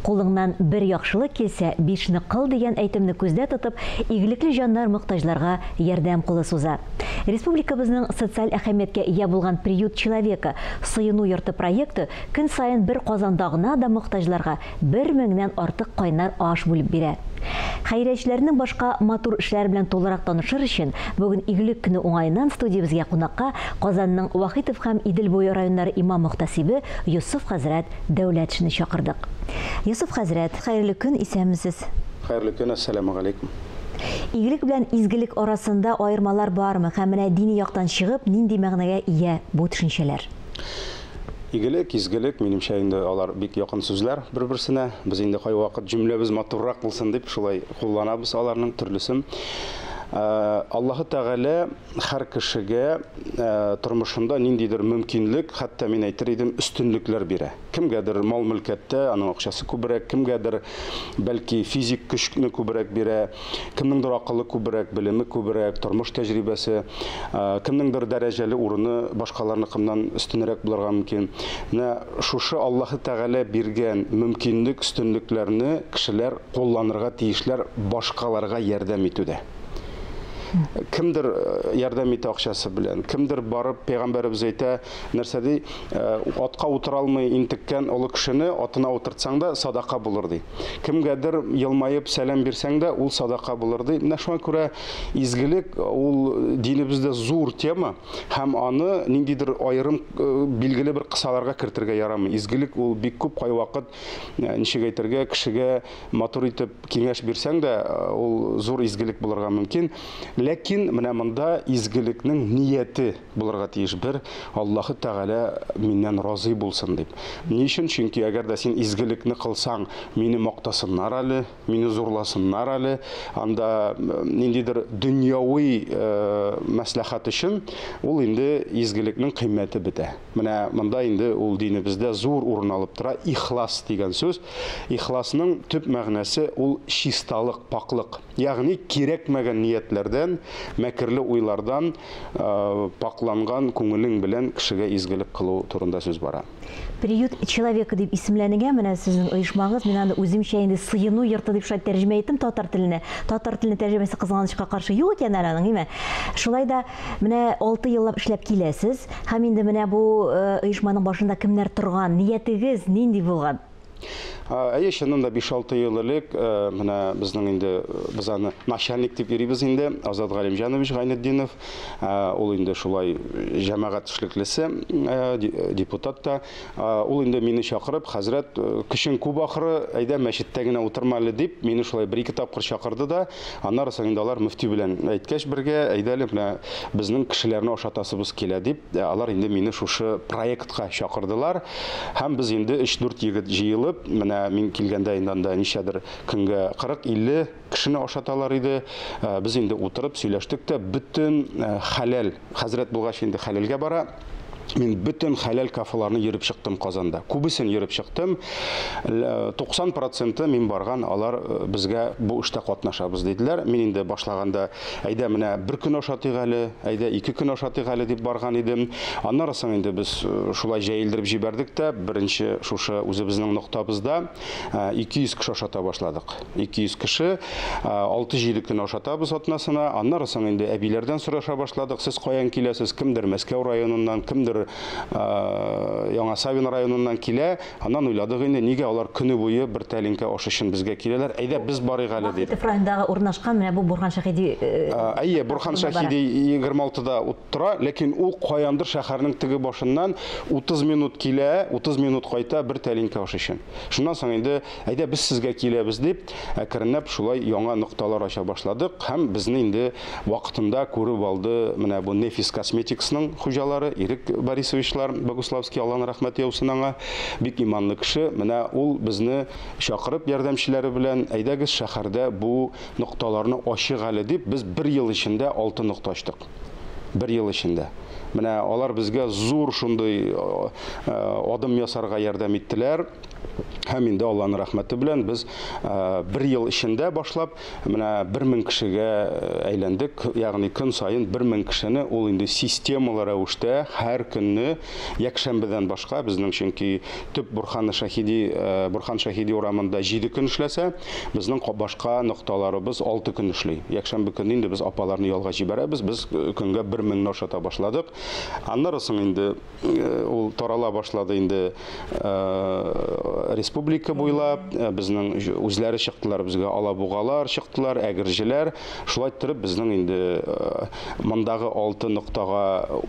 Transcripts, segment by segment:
Кулыңнан бер яхшылык килсә, бишне кыл дигән әйтемне күздә тотып, игелекле җаннар мохтаҗларга ярдәм кулы суза. Республикабызның социаль әһәмияткә ия булган «Приют человека» сыену йорты проекты көн саен бер Казанда гына да мохтаҗларга 1000-нән артык кайнар аш бүлеп бирә. Хәйриячеләрнең башка матур эшләре белән тулырак танышыр өчен, бүген Игелек көне уңаеннан студиябезгә кунакка Казанның Вахитов һәм Идел буе районнары имам-мөхтәсибе Йосыф хәзрәт Дәүләтшинны чакырдык. Йосыф хәзрәт, хәерле көн, исәнмесез! Хәерле көн, әссәламү галәйкүм. Игелек белән изгелек арасында аермалар бармы һәм менә дини яктан чыгып, нинди мәгънәгә ия бу төшенчәләр? Игелек, изгелек, минемчә инде алар бик якын сүзләр бер-берсенә. Без инде кайвакыт җөмләбез матуррак булсын дип шулай кулланабыз аларның төрлесен. Аллаһы Тәгалә һәр кешегә тормышында ниндидер мөмкинлек, хәтта мин әйтер идем, өстенлекләр бирә. Кемгәдер мал-мөлкәттә аның акчасы күбрәк, кемгәдер бәлки физик көчне күбрәк бирә, кемнеңдер акылы күбрәк, белеме күбрәк, тормыш тәҗрибәсе, кемнеңдер дәрәҗәле урыны башкаларныкыннан өстенрәк булырга мөмкин. Менә шушы Аллаһы Тәгалә биргән мөмкинлек, өстенлекләрне кешеләр кулланырга тиешләр башкаларга ярдәм итүдә. Кемдер ярдәм итә акчасы белән, кемдер барып, пәйгамбәребез әйтә, нәрсә ди, атка утыра алмый интеккән олы кешене атына утыртсаң да садака булыр ди. Кемгәдер елмаеп сәлам бирсәң дә ул садака булыр ди. Менә шуңа күрә изгелек ул динебездә зур тема һәм аны ниндидер аерым билгеле бер кысаларга кертергә ярамый. Изгелек ул бик күп кайвакыт, ничек әйтергә, кешегә матур итеп киңәш бирсәң дә, ул зур изгелек булырга мөмкин. Ләкин менә монда изгелекнең нияте булырга тиеш бер, Аллаһы Тәгалә миннән разый булсын дип. Ни өчен? Чөнки әгәр дә син изгелекне кылсаң, мине мактасыннар әле, мине зурласыннар әле, анда ниндидер дөньяви мәсләхәт өчен ул инде изгелекнең кыйммәте бетә. Менә монда инде ул динебездә зур урын алып тора ихлас дигән сүз. Ихласның төп мәгънәсе ул чисталык, пакълык. Ягъни кирәкмәгән ниятләрдән, мәкерле уйлардан пакъланган күңелең белән кешегә изгелек кылу турында сүз бара. Приют человека дип исемләнегән менә сезнең оешмагыз, мин аны үземчә инде сыену йорты дип шулай тәрҗемә иттем татар теленә. Татар теленә тәрҗемәсе кызганычка каршы юк икән әле аның, әйме? Шулай да менә 6 еллап эшләп киләсез һәм инде менә бу оешманың башында кемнәр торган, ниятегез нинди булган? Әйе, чыннан да 5-6 ел элек менә безнең инде без аны начальник дип йөрибез инде, Азат Галимҗанович Гайнетдинов, ул инде шулай җәмәгать эшлеклесе, депутат та. Ул инде мине чакырып, хәзрәт, көчең күп ахры, әйдә мәчеттә генә утырма әле дип, мине шулай бер-ике тапкыр чакырды да, аннары соң инде алар мөфти белән әйткәч бергә, әйдә әле менә безнең кешеләрне ашатасыбыз килә дип, алар инде мине шушы проектка чакырдылар. Һәм без инде 3-4 егет җыелып, менә мин килгәндә инде анда ничәдер көнгә 40-50 кешене ашаталар иде. Без инде утырып сөйләштек тә, бөтен хәләл, хәзрәт булгач инде хәләлгә бара. Мин бөтен хәләл кафеларны йөреп чыктым Казанда. Күбесен йөреп чыктым. 90% мин барган, алар безгә бу эштә катнашабыз диделәр. Мин инде башлаганда, әйдә менә бер көн ашатыйк әле, әйдә ике көн ашатыйк әле дип барган идем. Аннары соң инде без шулай җәелдереп җибәрдек тә, беренче шушы үзебезнең ноктабызда 200 кеше ашата башладык. 200 кеше, 6-7 көн ашатабыз атнасына. Аннары соң инде әбиләрдән сораша башладык. Сез каян киләсез? Кемдер Мәскәү районыннан, кемдер Яңа Савин районыннан килә. Аннан уйладык инде, нигә алар көне буе бер тәлинкә аш өчен безгә киләләр? Әйдә, без барыйк әле дип. Вахитов районындагы урнашкан менә бу Бурхан Шәһиди Әйе, Бурхан Шәһиди 26-да тора, ләкин ул каяндыр шәһәрнең теге башыннан 30 минут килә, 30 минут кайта бер тәлинкә аш өчен. Шуннан соң инде, әйдә, без сезгә киләбез дип, әкренләп шулай яңа нокталар ача башладык һәм безне инде вакытында күреп алды менә бу Нефис Косметиксның хуҗалары Ирек Борисовичлар Богуславский, Алланың рәхмәте яусын аңа, бик иманлы кеше. Менә ул безне чакырып ярдәмчеләре белән, әйдәгез шәһәрдә бу нокталарны ачык әле дип, без бер ел эчендә 6 нокта ачтык. Бер ел эчендә. Менә алар безгә зур шундый адым ясарга ярдәм иттеләр. Һәм инде Алланың рәхмәте белән без бер ел эчендә башлап менә 1000 кешегә әйләндек. Ягъни көн саен 1000 кешене ул инде системалы рәвештә һәр көнне якшәмбедән башка, безнең чөнки төп Бурхан Шахиди, Бурхан Шахиди урамында 7 көн эшләсә, безнең башка нокталарыбыз 6 көн эшли. Якшәмбе көнне инде без апаларны ялга җибәрәбез, без көнгә 1000 ашата башладык. Аннары соң инде ул тарала башлады инде республика буйлап, безнең үзләре чыктылар, безгә алабугалар чыктылар, әгерҗеләр. Шулай иттереп безнең инде мондагы 6 ноктага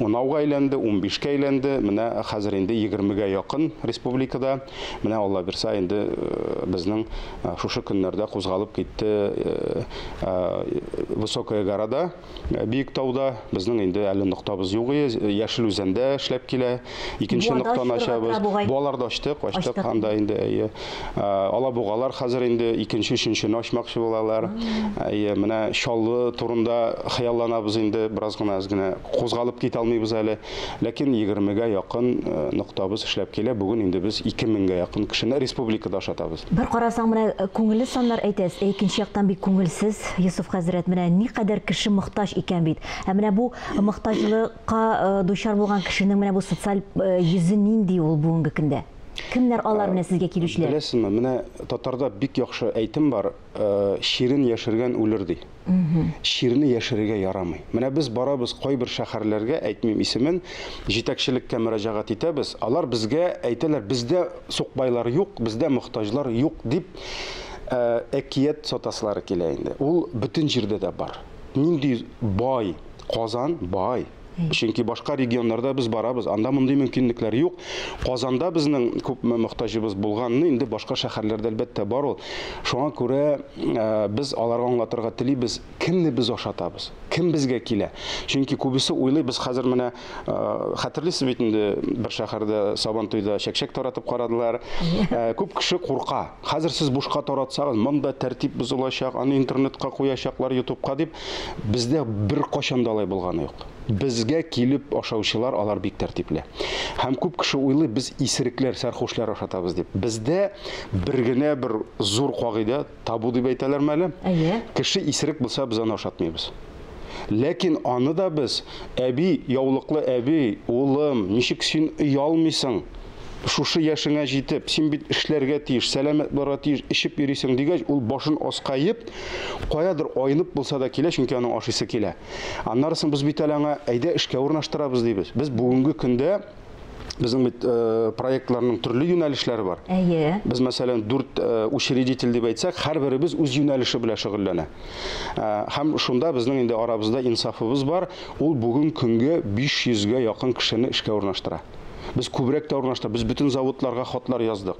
10-га әйләнде, 15-кә әйләнде. Менә хәзер инде 20-гә якын республикада. Менә Алла бирсә инде безнең шушы көннәрдә кузгалып китте Высокая города, Биектауда. Безнең инде әле ноктабыз юк, Яшел Үзәндә эшләп килә. Икенче ноктаны ачабыз. Буаларда ачтык, ачтык анда инде, әйе. Алабугалар хәзер инде икенче, өченчене ачмакчы булалар. Әйе, менә Чаллы турында хыялланабыз инде, бераз гына әз генә кузгалып китә алмыйбыз әле. Ләкин 20-гә якын ноктабыз эшләп килә. Бүген инде без 2000-гә якын кешене республикада ашатабыз. Бер карасаң, менә күңелле саннар әйтәсез, ә икенче яктан бик күңелсез, Йосыф хәзрәт, менә никадәр кеше мохтаҗ икән бит. Ә менә бу мохтаҗлыкка дучар булган кешенең менә бу социаль йөзе нинди ул бүгенге көндә? Кемнәр алар менә сезгә килүчеләр? Беләсезме, менә татарда бик яхшы әйтем бар, чирен яшергән үлер ди. Чирне яшерергә ярамый. Менә без барабыз кайбер шәһәрләргә, әйтмим исемен, җитәкчелеккә мөрәҗәгать итәбез. Алар безгә әйтәләр, бездә сукбайлар юк, бездә мохтаҗлар юк дип әкият сатасылары килә инде. Ул бөтен җирдә дә бар. Нинди бай Казан, бай. Чөнки башка регионнарда без барабыз, анда мондый мөмкинлекләр юк. Казанда безнең күпме мохтаҗыбыз булганны инде башка шәһәрләрдә әлбәттә бар ул. Шуңа күрә без аларга аңлатырга телибез, кемне без ашатабыз, кем безгә килә. Чөнки күбесе уйлый, без хәзер менә хәтерлисез бит инде, бер шәһәрдә Сабантуйда чәкчәк таратып карадылар. Күп кеше курка. Хәзер сез бушка таратсагыз, монда тәртип бозылачак, аны интернетка куячаклар, ютубка дип. Бездә бер кашан да алай булганы юк. Безгә килеп ашаучылар, алар бик тәртипле. Һәм күп кеше уйлый, без исерекләр, сәрхушләр ашатабыз дип. Бездә бер генә бер зур кагыйдә, табу дип әйтәләрме әле? Әйе. Кеше исерек булса, без аны ашатмыйбыз. Ләкин аны да без, әби, яулыклы әби, улым, ничек син оялмыйсың? Шушы яшеңә җитеп, син бит эшләргә тиеш, сәламәт булырга тиеш, эчеп йөрисең дигәч, ул башын аска иеп, каядыр айнып булса да килә, чөнки аның ашыйсы килә. Аннары соң без бит әле аңа әйдә эшкә урнаштырабыз дибез. Без бүгенге көндә безнең бит проектларның төрле юнәлешләре бар. Әйе. Без, мәсәлән, 4 учредитель дип әйтсәк, һәрберебез үз юнәлеше белән шөгыльләнә. Һәм шунда безнең инде арабызда инсафыбыз бар. Ул бүген көнгә 500-гә якын кешене эшкә урнаштыра. Без күбрәк тә урнаштырабыз. Без бөтен заводларга хатлар яздык.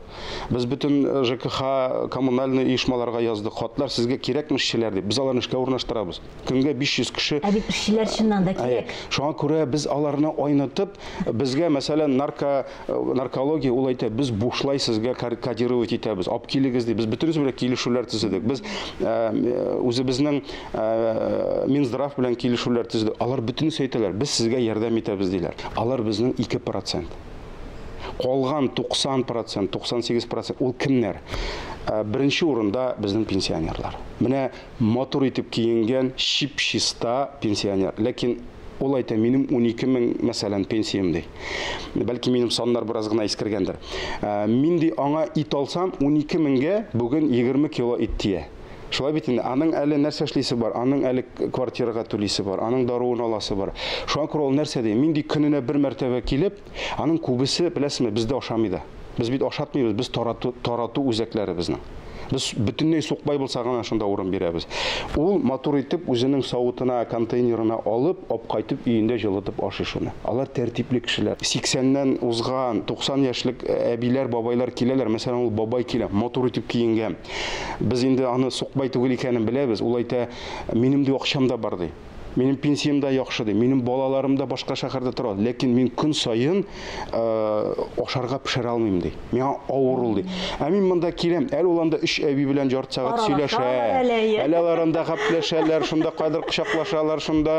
Без бөтен ЖКХ, коммунальный оешмаларга яздык хатлар, сезгә кирәкме эшчеләр дип. Без аларны эшкә урнаштырабыз. Көнгә 500 кеше. Ә бит эшчеләр чыннан да кирәк. Шуңа күрә без аларны айнытып, безгә, мәсәлән, наркология ул әйтә, без бушлай сезгә кодировать итәбез. Алып килегез ди. Без бөтенесе белән килешүләр төзедек. Без үзебезнең Минздрав белән килешүләр төзедек. Алар бөтенесе әйтәләр, без сезгә ярдәм итәбез диләр. Алар безнең 2%. Калган 90%, 98% ул кемнәр? Беренче урында безнең пенсионерлар. Менә матур итеп киенгән, чип-чиста пенсионер. Ләкин ул әйтә, минем 12 мең, мәсәлән, пенсиям ди. Бәлки минем саннар бераз гына искергәндер. Мин ди аңа ит алсам, 12 меңгә бүген 20 кило ит тия. Шулай бит инде, аның әле нәрсә эшлисе бар, аның әле квартирага түлисе бар, аның даруын аласы бар. Шуңа күрә ул нәрсә ди? Мин ди көненә бер мәртәбә килеп, аның күбесе, беләсезме, бездә ашамый да. Без бит ашатмыйбыз, без тарату үзәкләре безнең. Без бөтенләй сукбай булса гына шунда урын бирәбез. Ул матур итеп үзенең савытына, контейнерына алып, алып кайтып өендә җылытып ашый шуны. Алар тәртипле кешеләр. 80-нән узган, 90 яшьлек әбиләр, бабайлар киләләр. Мәсәлән, ул бабай килә, матур итеп киенгән. Без инде аны сукбай түгел икәнен беләбез. Ул әйтә, минем ди акчам да бар ди. Минем пенсиям да яхшы, ди. Минем балаларым да башка шәһәрдә тора. Ләкин мин көн саен ашарга пешерә алмыйм, ди. Миңа авыр ул, ди. Ә мин монда киләм, әле ул анда өч әби белән ярты сәгать сөйләшә. Әле алар анда гәпләшәләр, шунда кайдыр кочаклашалар, шунда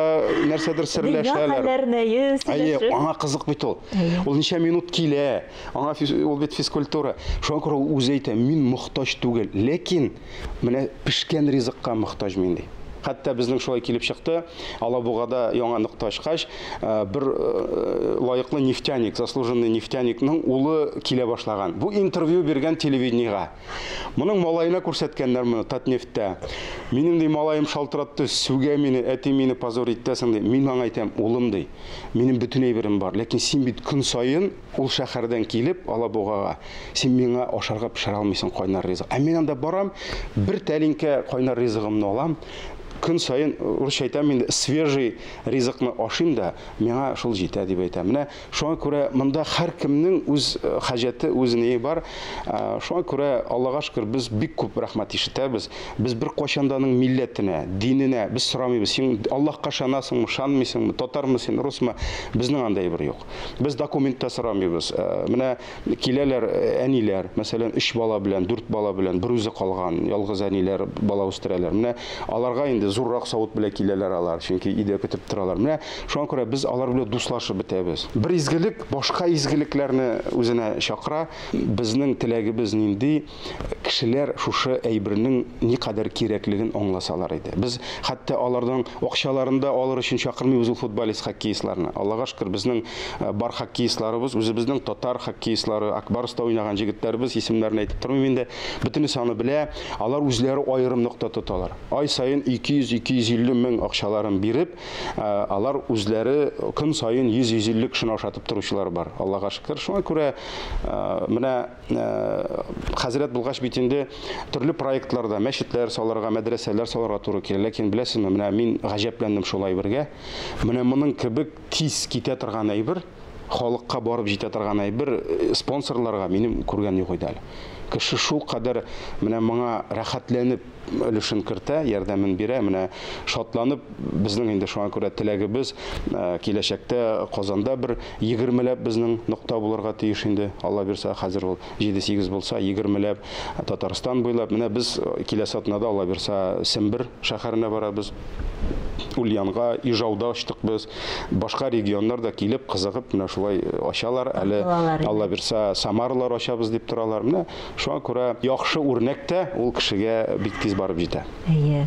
нәрсәдер серләшәләр. Әйе, аңа кызык бит ул. Ул ничә минут килә. Аңа ул бит физкультура. Шуңа күрә ул үзе әйтә, мин мохтаҗ түгел, ләкин менә пешкән ризыкка мохтаҗ мин, ди. Хәтта безнең шулай килеп чыкты, Алабугада яңа нокта ачкач, бер лаеклы нефтяник, заслуженный нефтяникның улы килә башлаган. Бу интервью биргән телевидениегә. Моның малаена күрсәткәннәр моны Татнефтьтә. Минем, ди, малаем шалтыратты, сүгә мине, әти мине позор итәсең, ди. Мин аңа әйтәм, улым, ди, минем бөтен әйберем бар, ләкин син бит көн саен ул шәһәрдән килеп, Алабугага, син миңа ашарга пешерә алмыйсың кайнар ризык. Ә мин анда барам, бер тәлинкә кайнар ризыгымны алам, көн саен, урысча әйтәм инде, свежий ризыкны ашыйм да, миңа шул җитә дип әйтәм. Менә шуңа күрә монда һәркемнең үз хаҗәте, үз ние бар. Шуңа күрә, Аллага шөкер, без бик күп рәхмәт ишетәбез. Без беркайчан да аның милләтенә, диненә без сорамыйбыз. Син Аллаһка ышанасыңмы, ышанмыйсыңмы, татармы син, русмы? Безнең андый әйбер юк. Без документ та сорамыйбыз. Менә киләләр әниләр, мәсәлән, өч бала белән, дүрт бала белән, бер үзе калган, ялгыз әниләр бала үстерәләр. Менә аларга инде зуррак савыт белән киләләр алар, чөнки өйдә көтеп торалар. Менә шуңа күрә без алар белән дуслашып бетәбез. Бер изгелек башка изгелекләрне үзенә чакыра. Безнең теләгебез нинди? Кешеләр шушы әйбернең никадәр кирәклеген аңласалар иде. Без хәтта алардан акчаларын да алыр өчен чакырмыйбыз ул футболист хоккеистларны. Аллага шөкер, безнең бар хоккеистларыбыз, үзебезнең татар хоккеистлары, Ак Барста уйнаган җегетләребез, исемнәрен әйтеп тормыйм инде, бөтенесе аны белә. Алар үзләре аерым нокта тоталар. Ай саен 200-250 мең акчаларын биреп, алар үзләре көн саен 100-150 кешене ашатып торучылар бар. Аллага шөкер. Шуңа күрә менә хәзрәт булгач бит инде төрле проектларда мәчетләр салырга, мәдрәсәләр салырга туры килә. Ләкин беләсезме, менә мин гаҗәпләндем шул әйбергә. Менә моның кебек тиз китә торган әйбер, халыкка барып җитә торган әйбер спонсорларга минем күргән юк иде әле. Кеше шул кадәр менә моңа рәхәтләнеп өлешен кертә, ярдәмен бирә. Менә шатланып, безнең инде шуңа күрә теләгебез киләчәктә Казанда бер 20ләп безнең нокта булырга тиеш инде. Алла бирсә, хәзер ул 7-8 булса, 20ләп Татарстан буйлап. Менә без киләсе атнада, Алла бирсә, Сембер шәһәренә барабыз. Ульянга, Ижауда ачтык без. Башка регионнар да килеп, кызыгып, менә шулай ачалар. Әле Алла бирсә, Самаралар ачабыз дип торалар. Менә шуңа күрә яхшы үрнәк тә ул кешегә бик тиз барып җитә. Әйе.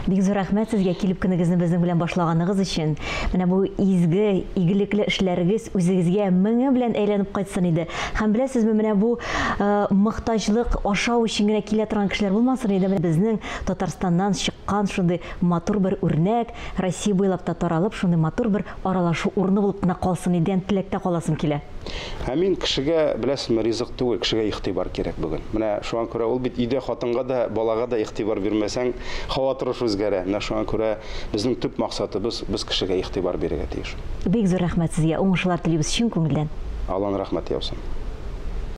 Бик зур рәхмәт сезгә килеп көнегезне безнең белән башлаганыгыз өчен. Менә бу изге, игелекле эшләрегез үзегезгә меңе белән әйләнеп кайтсын иде. Һәм беләсезме, менә бу мохтаҗлык ашау өчен генә килә торган кешеләр булмасын иде. Менә безнең Татарстаннан чыккан шундый матур бер үрнәк, Россия буйлап та таралып, шундый матур бер аралашу урыны булып кына калсын иде дигән теләктә каласым килә. Ә мин кешегә, беләсезме, ризык түгел, кешегә игътибар кирәк бүген. Менә шуңа күрә ул бит өйдә хатынга да, балага да игътибар бирмәсәң, һава торышы үзгәрә. Менә шуңа күрә безнең төп максатыбыз, без кешегә игътибар бирергә тиеш. Бик зур рәхмәт сезгә, уңышлар телибез чын күңелдән. Алланың рәхмәте яусын.